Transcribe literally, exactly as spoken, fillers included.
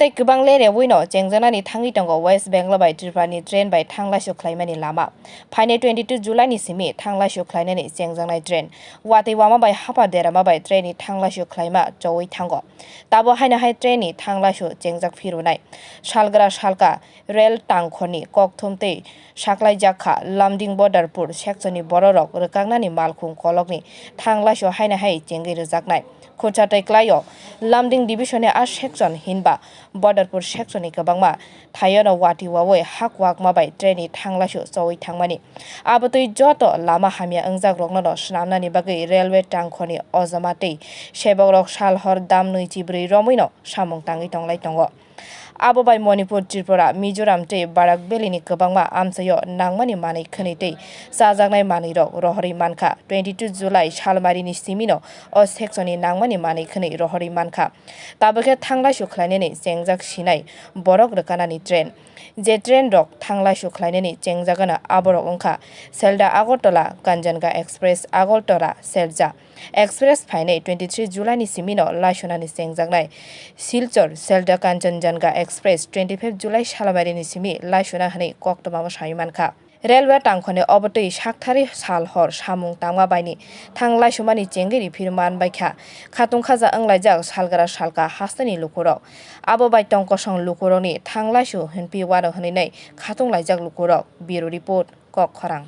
Tei kwbang le rewino chengjaknani thangwi tongo West Bengal bai Tripura ni train bai thanglaisu khlaimani lama. Phainai twenty two July ni simi thanglaisu khlainani chengjaknai train. Watwi wama bai hapar derama bai train ni thanglaisu khlaima chowi thango. Tabo haino hai train ni thanglaisu chengjak phirunai. Salgra salka rel tangkhorni kokthum tei saklaijak kha Lumding Badarpur section ni bororok rwkaknani malkhung kolokni thanglaisu haino hai chengwi rwjaknai. Khurcha tei klaio Lumding division ni a section hinba Badarpur section ni kwbangma thaiono watwi wawi hak wakma bai train ni thanglaisu chowi thangmani. Abotwi joto lama hamya wngjakrokno no swnamnani bagwi railway tangkhorni ojama tei sebokrok sal hor dam nwi chibrwi romwino samung tangwi tonglai tongo. Abo bai Manipur, Tripura, Mizoram tei Barak Valley ni kwbangma amchaio nangmani manwi khwnwi tei chajaknai manwirok rohorwi mankha. Twenty two July salmarini simino o section ni nangmani manwi khwnwi rohorwi mankha. Tabukhe thanglaisu khlainani chengjak sinai borok rwkanani train. Je train rok thanglaisu khlainani chengjagano aborok wngkha Sealdah Agartala Kanchanjunga Express, Agartala Sealdah Express phainai twenty three July ni simino laisunani chengjaknai. Silchar Sealdah Kanchanjunga Express twenty five July salamarini simi laisuna hwnwi koktwmao sawi mankha. Railway tangkhorni obotwi sakthari sal hor samung tangma baini thang laisumani chengwi riphir man baikha. Khatung khaja wnglaijak salgra salka hasteni lukurok. Abo bai tong kosong lukurokni thang laisu hwnpi wano hwnwi nai khatung laijak lukurok. Bureau Report, Kok Khorang.